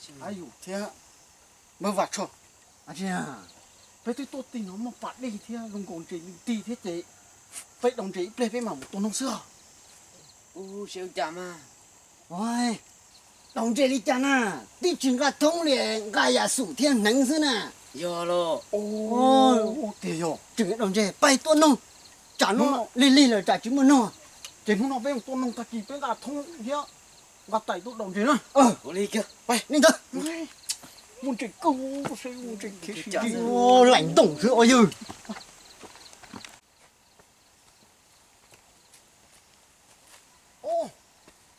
Ab yus thiab npawg Vam Tshoj, peb twb tuaj tig no muaj pas dej thiab zoo nkaus ntses li tig thiab ces peb daus ntses ib pliag peb mam mus tua noog xwb os. Ua, daus ntses li cas na, tib tsis nqa thoob li, nqa yam xum thiab hneev xwb na. Yog los. Tiag yog, tseem daus ntses pais tua noog, tsam no lig lig lawm tsam tsis muaj noog. Ces hnub no peb mus tua noog tag kis peb nqa thoob thiab nqa tais tuaj daus ntses na. Ua li, li ntawd. Muaj ntses kawg, muaj ntses khiav si li. Laim ntoos xwb os yawg. Ua,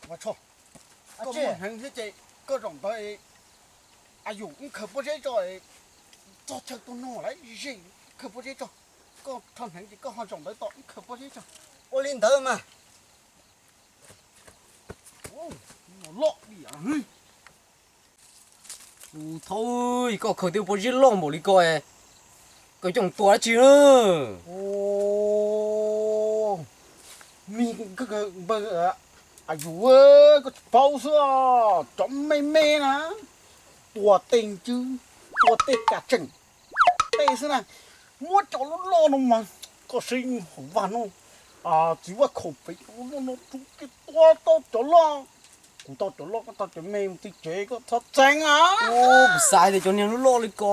Vam Tshoj, koj muaj hneev thiab ces koj zaum ntawd, a yus wb khaws pob zeb tso, txog chaw tua noog lawm ze, khaws pob zeb tso. Koj rho hneev ces koj ho zaum ntawd tos wb khaws pob zeb tso. Ua li ntawd mas. Loj li. Thaub, koj khaws tej pob zeb loj npaum li ko, koj coj mus tua dab tsi na? Ua, me npawg, a yus, koj tsis paub xwb, cov me me na, tua tej ncwb, tua tej kas tseem, tej xwb na, muab cov loj loj no mas, koj saib hauv vaj no, txiv Vaj Khaum pem cov loj loj no rub kiag tua tau cov loj. Kuv tau cov loj koj tau cov me mus txog tsev koj txhob txeev a. Kuv xav tias cov niag loj loj li ko,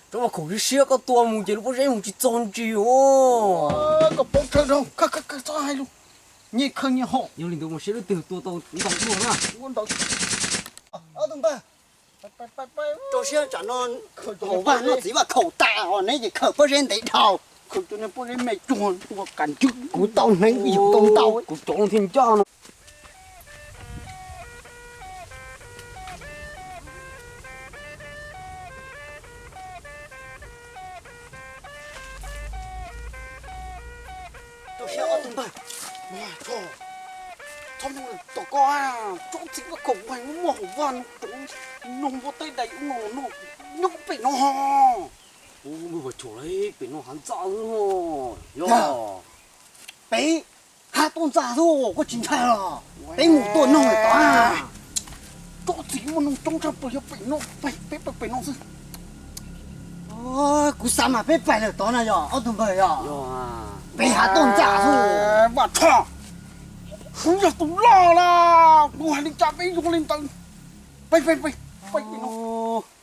tsob Vaj Khaum siab siab koj tua mus ces lub pob zeb mus tsis txog ntsis os. Koj paub tsawg rau, txhob hais lus, nyias khaws nyias hom. Yog li ntawd mus saib leej twg tua tau ntau dua na. Ob tug npawg, rau siab tsam no hauv vaj no txiv Vaj Khaum tas os, neb ces khaws pob zeb ntev dhau. Khaws cov niag pob zeb me cuag tua kas ncwb, kuv tau hneev yug tau ntau, kuv cov thiaj ncaj no. Rau siab ob tug npawg, txhob mloog tom koj, tsob txiv Vaj Khaum muaj muaj hauv vaj no, noog npua teb dais ub no no, nyob pem no ho. Ua, muaj Vaj Khaum lawm, pem no hav ntxa xwb no. Yog, peb hav toj ntxa xwb, koj tsis ntshai los? Peb mus tua noog lawm tod. Tsob txiv muaj noog coob tshaj plaws, yog pem no, peb pais pem no xwb. Kuv xav mas peb pais lawm tod na yog ob tug npawg yog. Peb hav toj ntxa xwb. Vaj Khaum, kuv yog tus loj na, kuv hais li cas peb yuav li ntawd. Peb, peb, peb, peb pem no.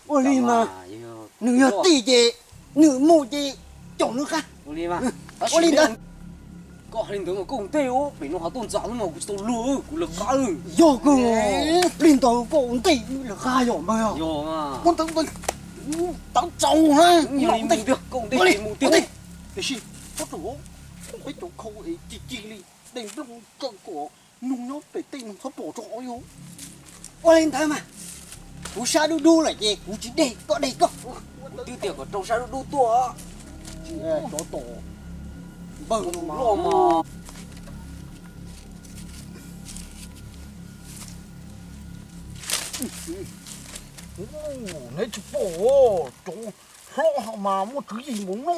Ua li mas, nws yog tij ces nws mus ces caum nws qab. Ua li ntawd. Koj hais li ntawd mas koj ua ntej, pem no hav toj ntxa xwb mas kuv tsis tau luag, kuv lawv qab. Yog kawg, li ntawd koj ua ntej lawv qab yog npawg. Yog, ua ntawd, tawv tsaus na, ua ntej, ua ntej. Tiam sis txhob rau peb cov khau es cig cig li, dees nplooj tsawm kom noog nyob pem tej noog txhob pom tso yog. Ua li ntawd mas, kuv sab dub dub lawm ces kuv tsis de koj de koj. Kuv twb tias kom rau sab dub dub tuaj. Cov tom npawg no mas. Neb tsis pom cov hlob ho mas muaj tswv yim npaum no.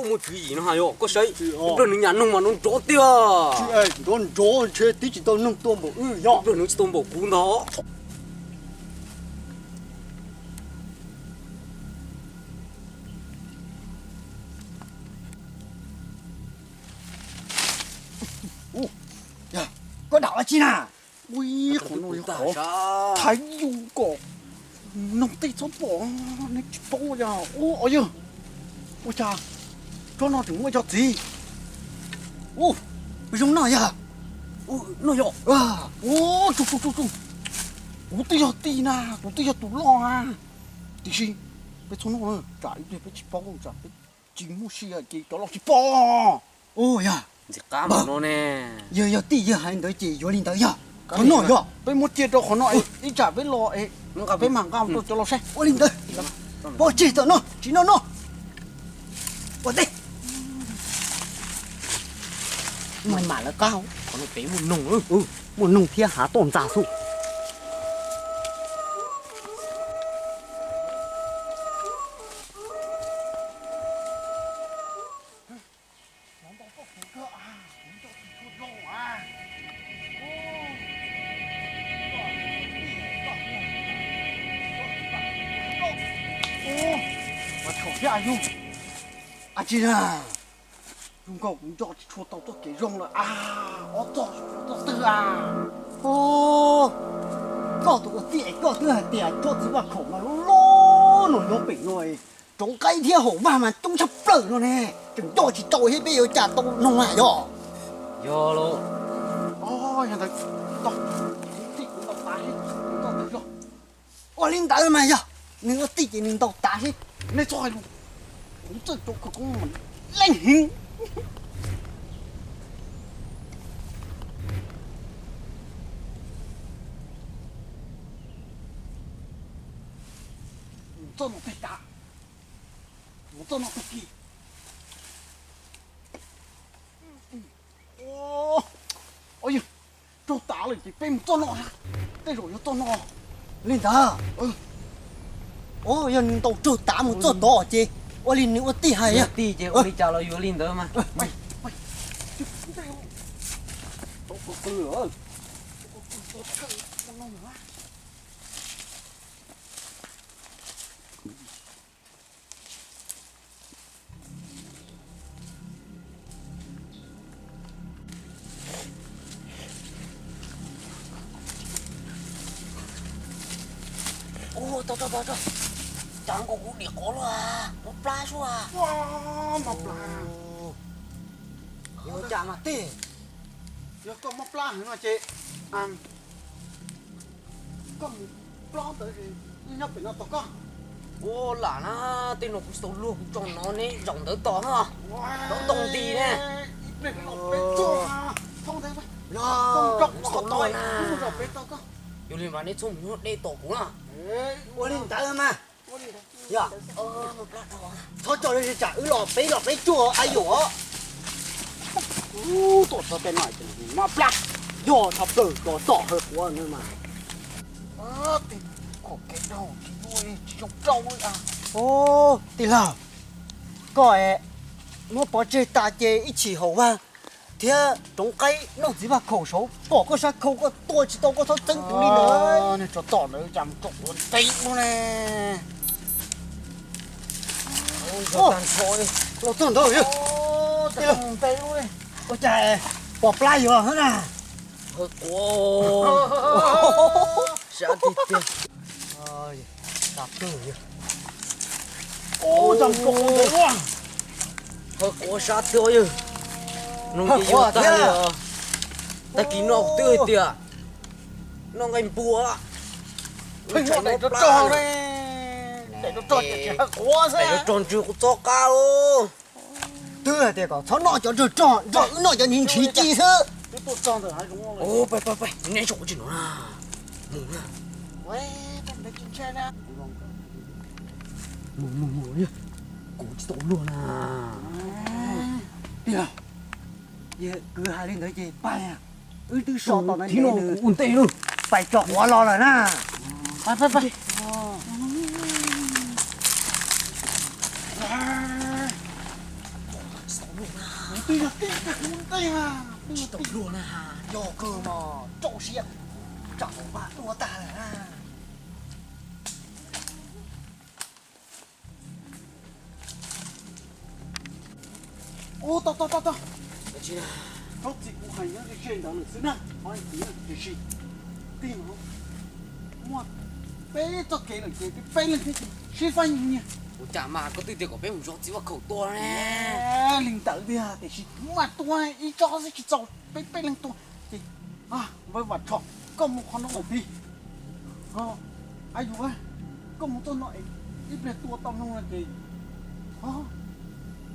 Muaj tswv yim no ha yog koj saib, ib pliag nws nyas noog mas nrov nrov tiag. Nrov nrov ntshe twb tsis tau noog tuaj npaum wb yog. Ib pliag nws tsis tau npaum kuv ntag. Koj dam dab tsi na? Ui, qhov no yog qhov thaiv yus kom noog tej txhob pom, neb tsis paub yog. Ua yog, ua cas tsob no tseem muaj cov txiv? Ua, zoo noj yog. Noj yog. Ua, tsu tsu tsu tsu, kuv twb yog tij na, kuv twb yog tus loj na. Tiam sis peb txhob noj na, tsam ib pliag peb tsis paub, tsam peb tsis muaj sia ces cov laus tsis pom. Ua yog, ntxim qab no ne. Yog, yog tij yawg hais ntawd ces yuav li ntawd yog. Qhov no yog peb muab cia rau qhov no, ib tsam peb los peb mam nqa rau cov laus saib. Ua li ntawd, pov tseg tom no tsis noj no. Ua ntej. Muaj mam lawv qab, qhov no pem muaj noog, muaj noog thiab hav toj ntxa xwb. Yog, yus, a tsis na, yus nkaus kuv nco tsis tshua tau txoj kev zoo lawm a, ob txoj txoj twg a. Koj tus ua txij es koj twb hais tias tsob txiv vaj khaum mas loj loj no nyob pem no, tsoov qaib thiab haum vag mas coob tshaj plaws no ne, tseem nco tsis tau thiab peb yuav cas tau noog a yog. Yog lauj. Ua li ntawd mas yog nws ua txij ces nws ntaus tav seb. Nej txhob hais lus, kuv txawj rau khawv koob leej heev. Mus txoj no pem tav, mus txoj no tag kis. Ua, yog raug tav lawm ces peb mus txoj no, tej zaum yog txoj no. Li ntawd, ua yog nws ntaus raug tav mus txoj tod ces ua li nws ua tij hais. Tij ces ua li cas los yuav li ntawd mas. Ua, tau tau tau, cas nkaus kuv dim qov luaj, mob plab suab. Mob plab. Yog cas mas tij, yog koj mob plab heev no ces koj mus plob ntawd, nyob pem no tos koj. Ua lam na, tej no kuv tsis tau luag kuv tso no neb zaum ntawd tos na. Rov ntoo nti ne. Yog, kuv tsis tau luag na. Yog li mas neb txhob mus nyob deb tos kuv na. Ua li ntawd mas. Yog, txhob tso li tsam wb los peb los peb cuag a yuam. Tuaj txog tej no mob plab, yog tshaj plaws tso txoj hawv quav no mas. Tij laug, koj es muab pov tseg tas ces ib chim haum vag thiab tsoov qaib noj txiv vaj khaum saud pom koj sab khau koj tua tsis tau koj txhob txeeb kuv li ntawd. Nws tso tom ntawd cas mus tso quav ntev ua ne. Los txog ntawd, ua cas pom plab yuav na. Hawv quav, sab tiag tiag. Hawv quav sab tiag yawg. Noj ces yog tag li os. Tag kis no kuv twb hais tias noj nqaij npua, daim rog ntswg kuv txob qab. Twb hais tias kom txhob noj cov rog rog, nrog wb noj cov nrhiv nrhiv ci xwb. Neb tsis mus tsis no na. Mus, mus, mus, kuv tsis tau luag na. Tij laug, yog kwv hais li ntawd ces pais, wb twb so tom no thiab no, kuv ua ntej lawm, pais tso quav los lawm na. Pais, pais, pais. Kuv twb yog tij, kuv ua ntej na. Tij laug, yog kawg mas rau siab, tsam haum vag dua tag lawm na. Ua, tau, tau, tau, tau. Tsob txiv kuv hais nyob ze ze ntawd lawm xwb na, qhov tiam sis tij no muaj peb txoj kev lawm ces peb leeg thiaj sib faib nyias. Ua cas mas koj twb tias kom peb mus zov txiv vaj khaum tua ne. Li ntawd tiag tiam sis kuv mas tua ib tsob xwb tsis txaus, peb peb leeg tua ces npawg Vam Rhom, koj mus qhov no mus tiv. Ho, a yus, koj mus txog no es ib pliag tua tau mloog no ces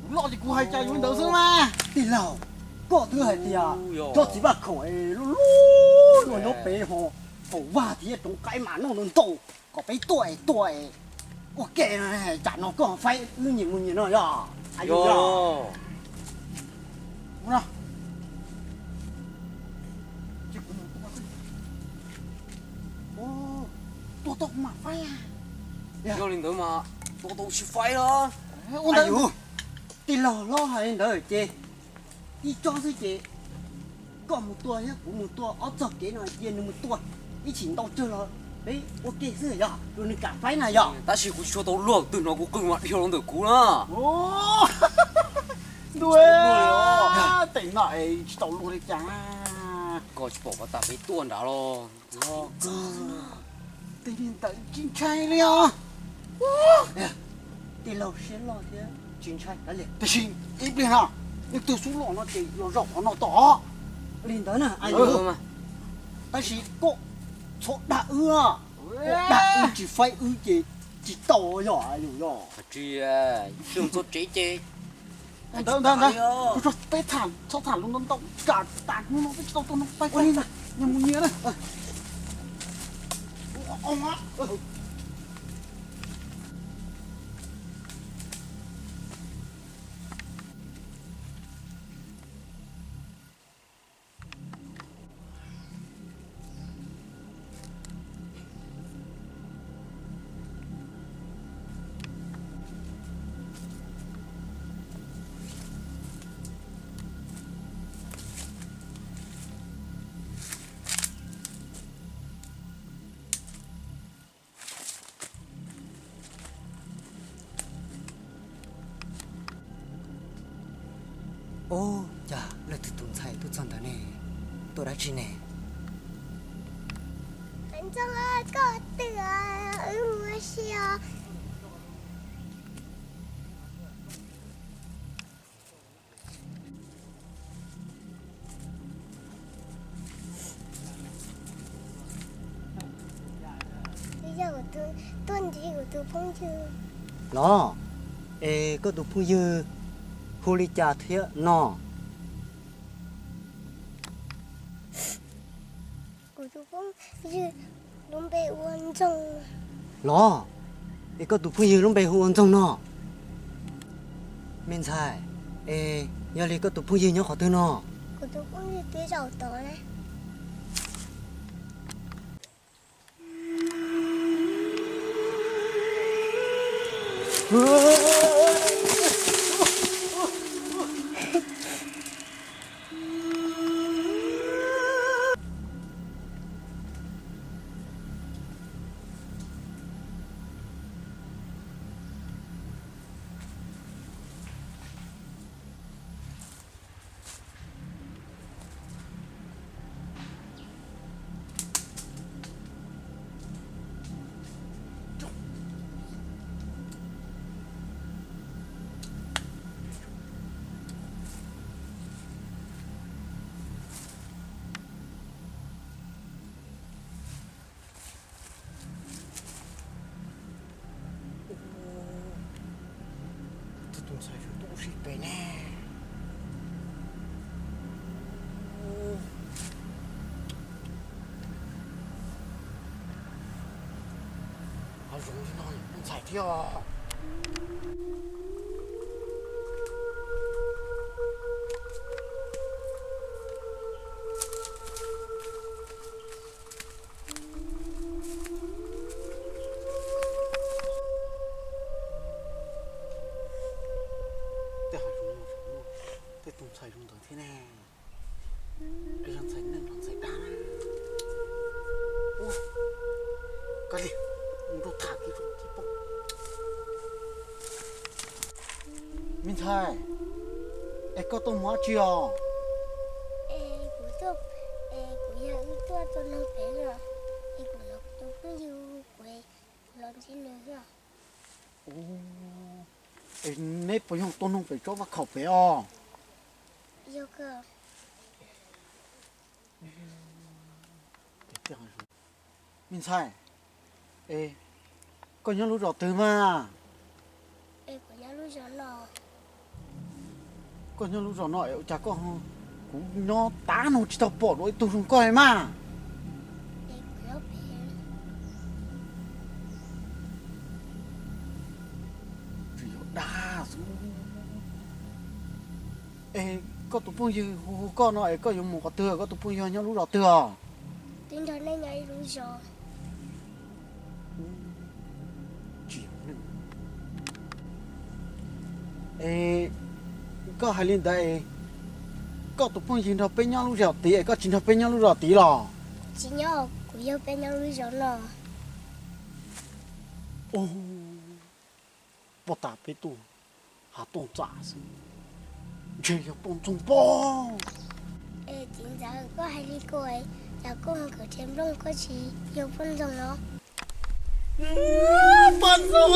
kuv loj ces kuv hais cas yuav ntawd xwb mas. Tij laug, koj twb hais tias tsob txiv vaj khaum es loj loj no nyob pem ho, haum vag thiab tsoov qaib mas noj ntau ntau, kom peb tuaj es tua es ua ke no, tsam no koj faib wb nyias mus nyias no yog. Tua tau kuv mam faib. Yog li ntawd mas tua tau sib faib los. Ua ntawd, tij laug hlob hais li ntawd ces ib tsob xwb ces koj mus tua thiab kuv mus tua, ob txoj kev no cia nws mus tua, ib chim ntau tsawg los Peb ua ke xwb yog, luag nws kam faib na yog. Tab sis kuv tsis tshua tau luag, twg hnov kuv qw mas dhia los ntawm kuv na. Ntuj, teem no es tsis tau luag li cas. Koj tsis pom qhov tas peb tuaj nrad los. Tej li ntawd tsis ntshai li os. Tej laug siab loj thiab tsis ntshai. Tab sis ib pliag no, leej twg xub los no ces los zaum qhov no tom. Li ntawd na. Tab sis koj txhob dag wb, dag wb tsis faib wb ces tsis tau yog yus yog. Tsis, ib pliag txog tsev ces ntawd ntawd ntawd, peb tham txhob tham lus ntau ntau, tsam tas hnub no peb tsis tau tuaj no, peb mus nyias na. Ub, cas leej twg tus ntxhais tuaj txog ntawd ne? Tuaj dab tsi ne? Koj twb ua si os. Tuaj ntsib kuv tus phooj ywg los, es koj tus phooj ywg hu li cas thiab no? Kuv tus phooj ywg lub npe hu ua Ntxoog. Los, es koj tus phooj ywg lub npe hu ua Ntxoog no? Me ntxhais, es yog li koj tus phooj ywg nyob qhov twg no? Kuv tus phooj ywg twb zaum tod na. Tus ntxhais tuaj ua si pem ne. Ho zoo li no tus ntxhais thiab. Tej hav zoov no, tej tus ntxhais zoo ntawd thiab ne. Yog ntxhais neeg los ntxhais dab na. Ua, koj li, mus rau tham kiag zoo thiab pom. Me ntxhais, es koj tuaj mus dab tsi os? Es kuv tuaj, es kuv yog wb tuaj tua noog pem no, es kuv los tus phooj ywg kuv, kuv los ntsib nws xwb. Es neb puas yog tua noog pem tsob vaj khaum pem os? Yog kawg. Me ntxhais, es koj nyob lub zos twg mas? Es kuv nyob lub zos no. Koj nyob lub zos no es ua cas koj, kuv nyob tas no tsis tau pom dua ib tug zoo koj li mas. Es kuv nyob pem. Tsis yog dag xwb. Es koj tus phooj ywg hu hu koj no es koj yuav mus qhov twg, koj tus phooj ywg nyob lub zos twg os? Twb nrog nej nyob ib lub zos. Tsis yog neeg. Es koj hais li ntawd es koj tus phooj ywg nrog peb nyob lub zos tid es koj tsis nrog peb nyob lub zos tid los? Tsis nyob, kuv yug peb nyob lub zos no. Ub, poj tas peb tuaj hav tooj txam xwb, ntshe yog poj ntxoog pob. Txiv ntxawm, koj hais li ko, cas koj mus kawm nrhiav nplooj koj tsis yog poj ntxoog los? Poj ntxoog.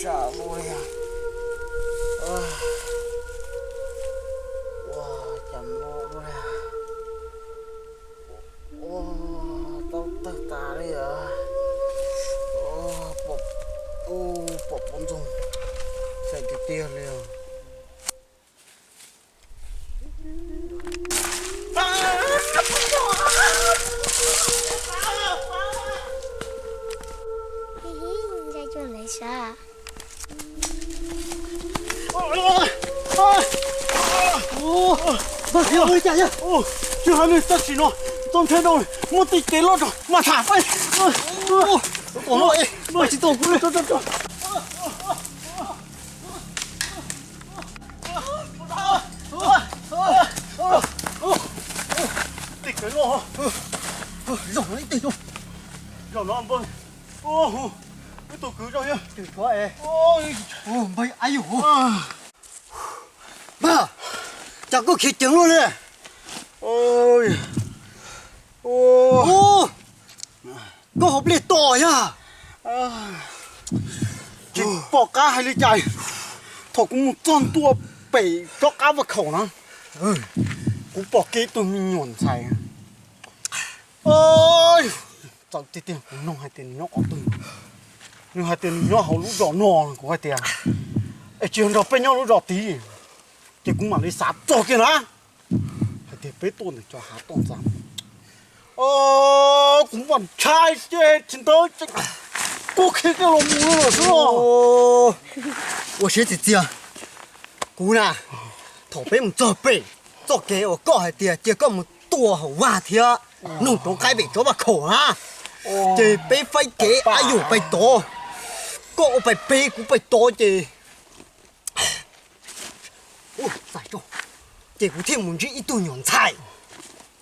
Sab luaj li. Ua cas mob luaj li. Ua, tau tawg tas li os. Pom, pom poj ntxoog, xav tiag tiag li os. Ua cas yog tsis hais li, tam sim no txaus ntshai dhau, muab tej kev loj rau mas tham peb. Tom no mas tsis tau kuv li. Tej kev loj, zaum no ib teg zaum no npawg, ib tug kwv zog yog npawg, a yus. Mas, cas koj khiav ceev luaj li. Koj hauv pliaj to yog? Tsis pom qab hais li cas, thaum kuv mus txog ntua pem tsob qab vaj khaum na, kuv pom kiag ib tug me nyuam ntxhais. Txawm tiag tiag kuv nug hais tias nws nyob qhov twg, nws hais tias nws nyob hauv lub zos no, kuv hais tias es tsis yog nrog peb nyob lub zos tid, ces kuv mam li xav txog kiag na, hais tias peb tuaj ntawm cov hav toj ntxas. Kuv mam ntshai ces tsis ntawd ces kuv khiav kiag los mus lawm xwb. Ua siab txias txias, kuv na, thaum peb mus txog pem txoj kev uas koj hais tias cia koj mus tua hauv vaj thiab nug rov qab pem tsob vaj khaum na, ces peb faib kev a yus pais tod, koj ua pais pem kuv pais tod ces Ua, txais tso. Ces kuv thiaj mus ntsib ib tug nyuam ntxhais.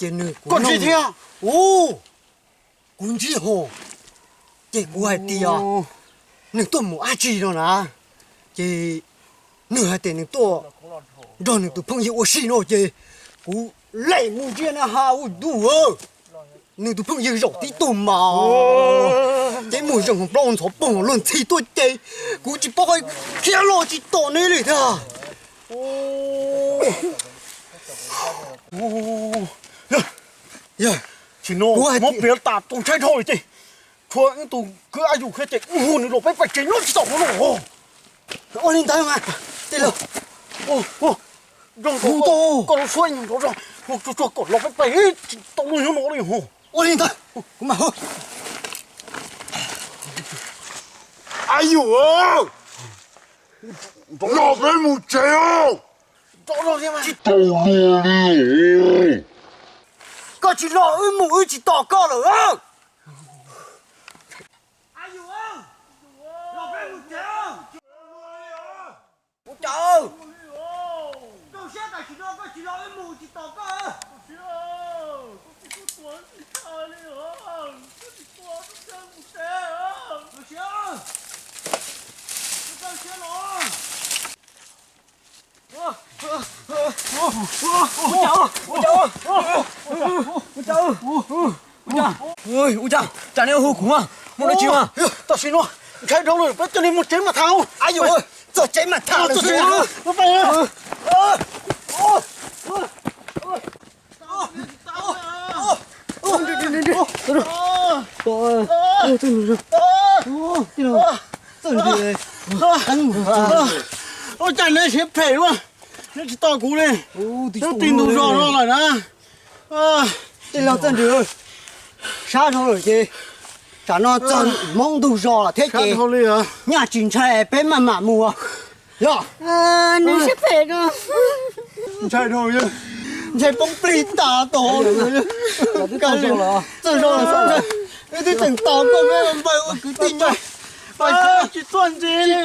Ces nws, kuv ntsib thiab. Ua, kuv ntsib ho. Ces kuv hais tias nws tuaj mus dab tsi no na. Ces nws hais tias nws tuaj nrog nws tus phooj ywg ua si no ces kuv lees mus ntsia na ha ua ntuj. Nws tus phooj ywg zaum tib tug mas, ces mus zeem hauv plaub ntxhov poog luag ntxhi tuaj ces kuv tsis paub qhov khiav los tsis tom neb li thiab. Tsis no muab piav tas txaus ntshai dhau li ces tshuav ib tug kwv a yus thiab ces hu nws los peb pais tsev nyob tsis tau no. Ua li ntawd mas, tej laug, zoo koj lub suab nyob nrov zog, hu tsuag tsuag kom los peb pais tsis tau lub nyob no li ho. Ua li ntawd, kuv mam hu. A yus, los peb mus tsev. Tsis tau luag li. Koj tsis los wb mus wb tsis tos koj lawm. Ua cas, koj siab tam sim no koj tsis los wb mus tsis tos koj. Ua cas, ua cas, ua cas, ua cas, tsam nej hu kuv muaj dab tsi mas? Tam sim no ntshai dhau lawm, peb coj nej mus tsev mas tham. A yus, txog tsev mas tham lawm xwb. Ua cas neb siab phem ua, neb tsis tos kuv li. Neb tig ntug zog no lawm na. Tij laug Txawj Ntsws, sab dhau lawm ces tsam no txog hmoov ntug zos lawm thiab ces nyaj tsis ntshai, peb maj mam mus. Yog, nws siab phem no. Ntshai dhau, ntshai poob plig tas tod. Txawj Zoo, wb twb tseem tos koj npawg ua kwv tij nyob, tsis tuaj ntxiv li.